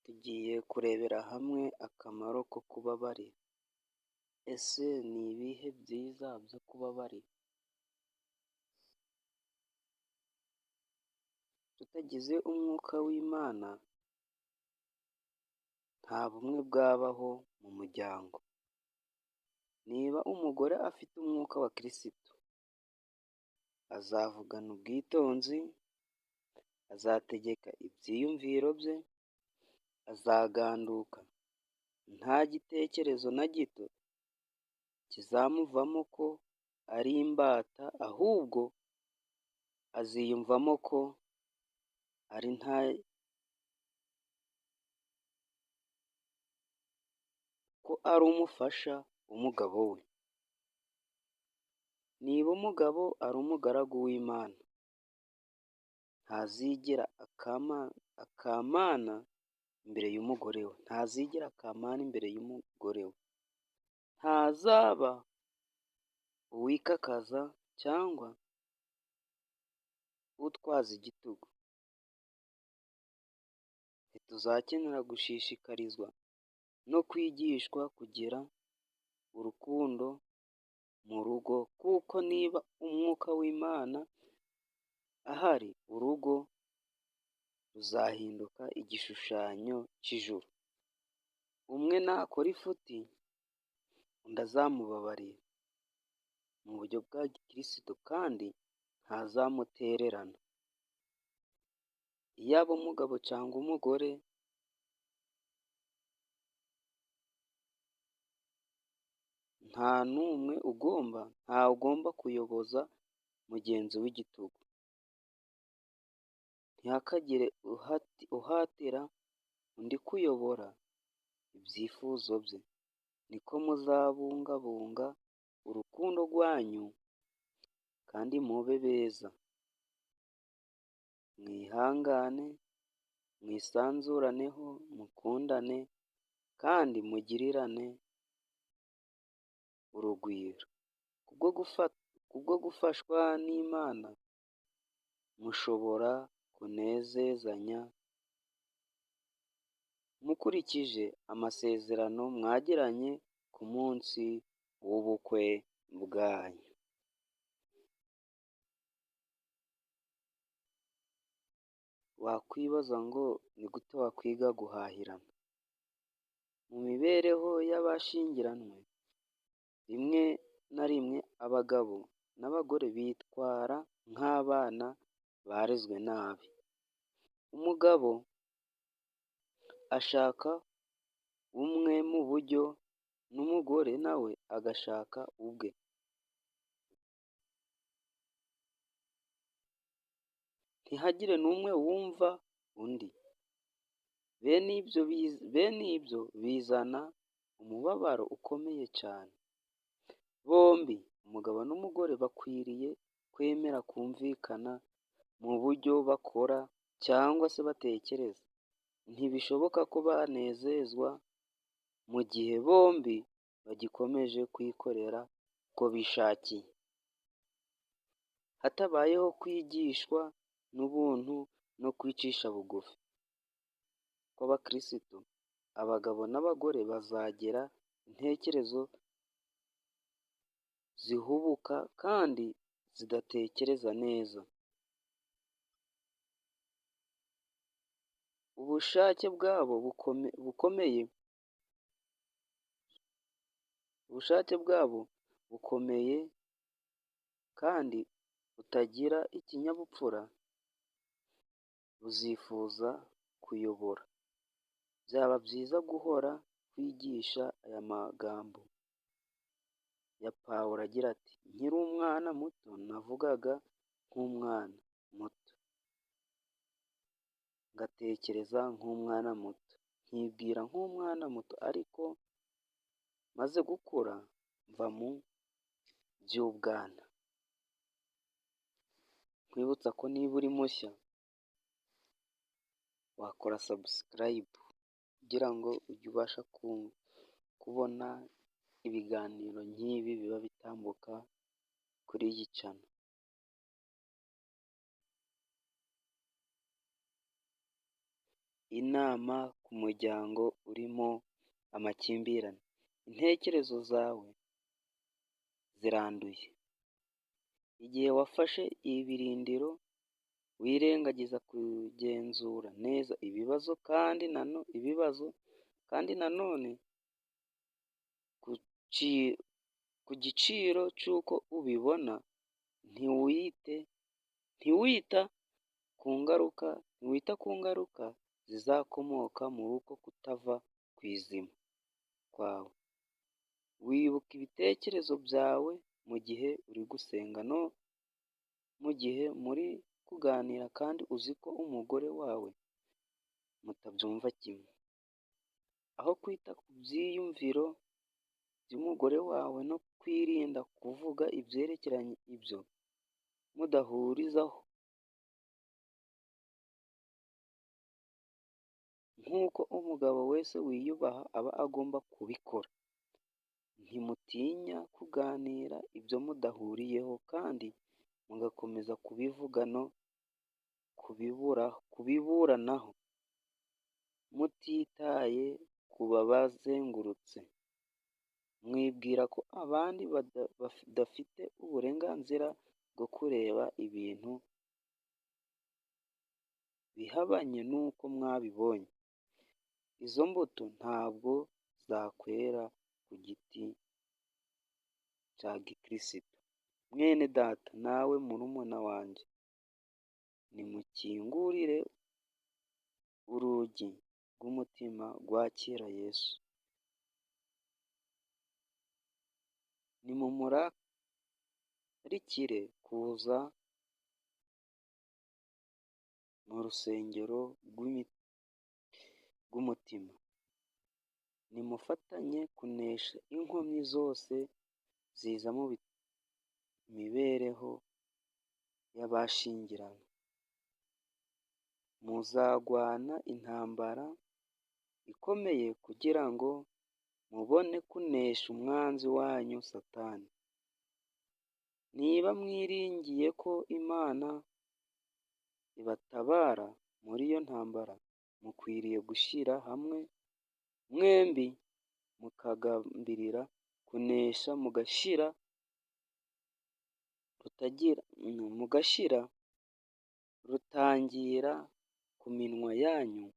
Tugiye kurebera hamwe akamaro ko kubabarira. Ese ni ibihe byiza byo kubabarira? Tutagize umwuka w'Imana, nta bumwe bwabaho mu muryango. Niba umugore afite umwuka wa Kirisitu, azavugana ubwitonzi, azategeka ibyiyumviro bye, azaganduka nta gitekerezo na gito kizamuvamo ko ari imbata, ahubwo aziyumvamo ko ari nta ko ari umufasha w'umugabo we. Niba umugabo ari umugaragu w'Imana, ntazigera akamana imbere y'umugore we, ntazigera akamana imbere y'umugore we, ntazaba uwikakaza cyangwa utwaza igitugu. Ntituzakenera gushishikarizwa no kwigishwa kugira urukundo mu rugo, kuko niba umwuka w'Imana ahari, urugo ruzahinduka igishushanyo cy'ijuru. Umwe nakora ifuti, undi azamubabarira mu buryo bwa gikirisitu kandi ntazamutererana. Yaba umugabo cyangwa umugore, nta n'umwe ugomba, ntawugomba kuyoboza mugenzi we igitugu. Ntihakagire uhatira undi kuyobora ibyifuzo bye. Niko muzabungabunga urukundo rwanyu kandi mube beza. Mwihangane, mwisanzuraneho, mukundane kandi mugirirane urugwiro. Kubwo gufashwa n'Imana, mushobora kunezezanya mukurikije amasezerano mwagiranye ku munsi w'ubukwe bwanyu. Wakwibaza ngo ni gute wakwiga guhahirana? Mu mibereho y'abashyingiranywe, rimwe na rimwe abagabo n'abagore bitwara nk'abana barezwe nabi. Umugabo ashaka bumwe mu buryo n'umugore nawe agashaka ubwe. Ntihagire n'umwe wumva undi. Bene ibyo bizana umubabaro ukomeye cyane. Bombi, umugabo n'umugore, bakwiriye kwemera kumvikana mu buryo bakora cyangwa se batekereza. Ntibishoboka ko banezezwa mu gihe bombi bagikomeje kwikorera uko bishakiye. Hatabayeho kwigishwa n'ubuntu no kwicisha bugufi kw'abakirisitu, abagabo n'abagore bazagira intekerezo zihubuka kandi zidatekereza neza. Ubushake bwabo bukomeye, ubushake bwabo bukomeye kandi butagira ikinyabupfura, buzifuza kuyobora. Byaba byiza guhora twigisha aya magambo ya Pawulo agira ati: "Nkiri umwana muto navugaga nk'umwana muto, ngatekereza nk'umwana muto, nkibwira nk'umwana muto, ariko maze gukura mva mu by'ubwana." Nkwibutsa ko niba uri mushya wakora subscribe kugira ngo ujye ubasha kubona ibiganiro nk'ibi biba bitambuka kuri iyi channel. Inama ku muryango urimo amakimbirane. Intekerezo zawe ziranduye. Igihe wafashe ibirindiro wirengagiza kugenzura neza ibibazo kandi ibibazo kandi nanone ku giciro cy'uko ubibona, ntiwita ku ngaruka, ntiwita ku ngaruka zizakomoka muri uko kutava ku izima kwawe. Wibuka ibitekerezo byawe mu gihe uri gusenga no mu gihe muri kuganira, kandi uzi ko umugore wawe mutabyumva kimwe. Aho kwita ku byiyumviro by'umugore wawe no kwirinda kuvuga ibyerekeranye ibyo mudahurizaho, nk'uko umugabo wese wiyubaha aba agomba kubikora, ntimutinya kuganira ibyo mudahuriyeho kandi mugakomeza kubivuga no kubiburanaho mutitaye ku babazengurutse. Mwibwira ko abandi badafite uburenganzira bwo kureba ibintu bihabanye n'uko mwabibonye. Izo mbuto ntabwo zakwera ku giti cya gikristo. Mwene data nawe murumuna wanjye, nimukingurire urugi rw'umutima rwakira Yesu. Nimumurarikire kuza mu rusengero rw'umutima. Nimufatanye kunesha inkomyi zose ziza mu mibereho y'abashyingiranywe. Muzarwana intambara ikomeye kugira ngo mubone kunesha umwanzi wanyu Satani. Niba mwiringiye ko Imana ibatabara muri iyo ntambara, mukwiriye gushyira hamwe mwembi mukagambirira kunesha, mugashyira rutangira ku minwa yanyu.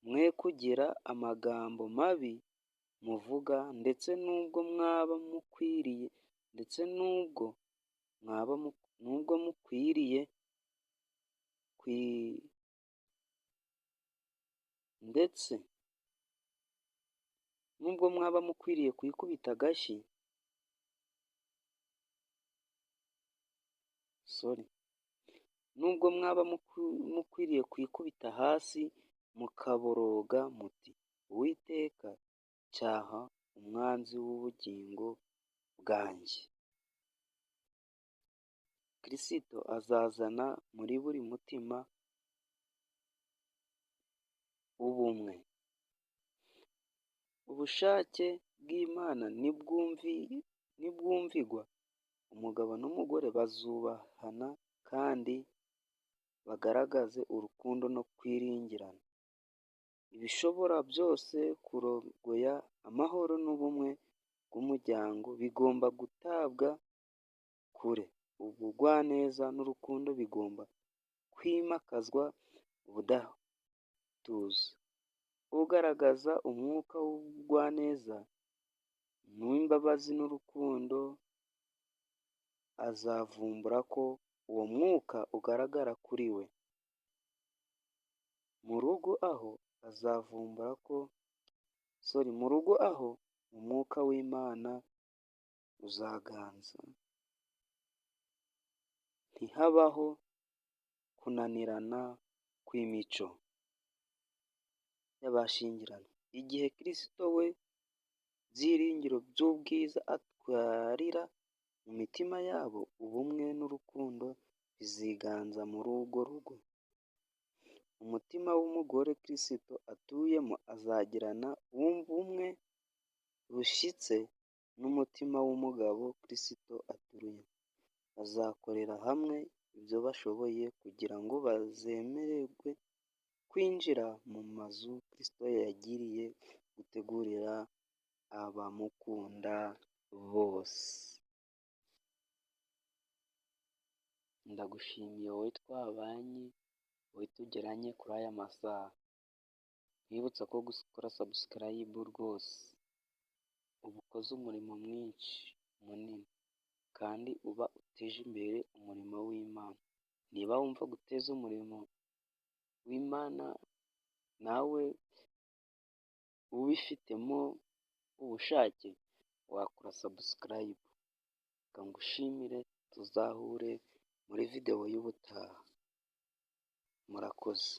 Mwe kugira amagambo mabi muvuga, ndetse n'ubwo mwaba mukwiriye ndetse n'ubwo mwaba nubwo mukwiriye ndetse nubwo mwaba mukwiriye kwikubita agashyi, sorry, nubwo mwaba mukwiriye kwikubita hasi mukaboroga muti: "Uwiteka, cyaha umwanzi w'ubugingo bwanjye." Kristo azazana muri buri mutima ubumwe. Ubushake bw'Imana nibwumvigwa, umugabo n'umugore bazubahana kandi bagaragaze urukundo no kwiringirana. Ibishobora byose kurogoya amahoro n'ubumwe bw'umuryango bigomba gutabwa kure. Ubugwaneza n'urukundo bigomba kwimakazwa ubudatuza. Ugaragaza umwuka w'ubugwaneza n'imbabazi n'urukundo azavumbura ko uwo mwuka ugaragara kuri we. Mu rugo aho azavumbura ko sorry, mu rugo aho umwuka w'Imana uzaganza, ntihabaho kunanirana kw'imico y'abashyingiranywe. Igihe Kristo we byiringiro by'ubwiza atwarira mu mitima yabo, ubumwe n'urukundo biziganza muri urwo rugo. Umutima w'umugore Kristo atuyemo azagirana ubumwe bushyitse n'umutima w'umugabo Kristo atuyemo. Bazakorera hamwe ibyo bashoboye kugira ngo bazemererwe kwinjira mu mazu Kristo yagiriye gutegurira abamukunda bose. Ndagushimiye wowe twabanye, wowe tugeranye kuri aya masaha. Nkwibutsa ko gukora subscribe rwose uba ukoze umurimo mwinshi munini kandi uba uteje imbere umurimo w'Imana. Niba wumva guteza umurimo w'Imana nawe ubifitemo ubushake, wakora subscribe. Reka ngushimire tuzahure muri videwo y'ubutaha. Murakoze.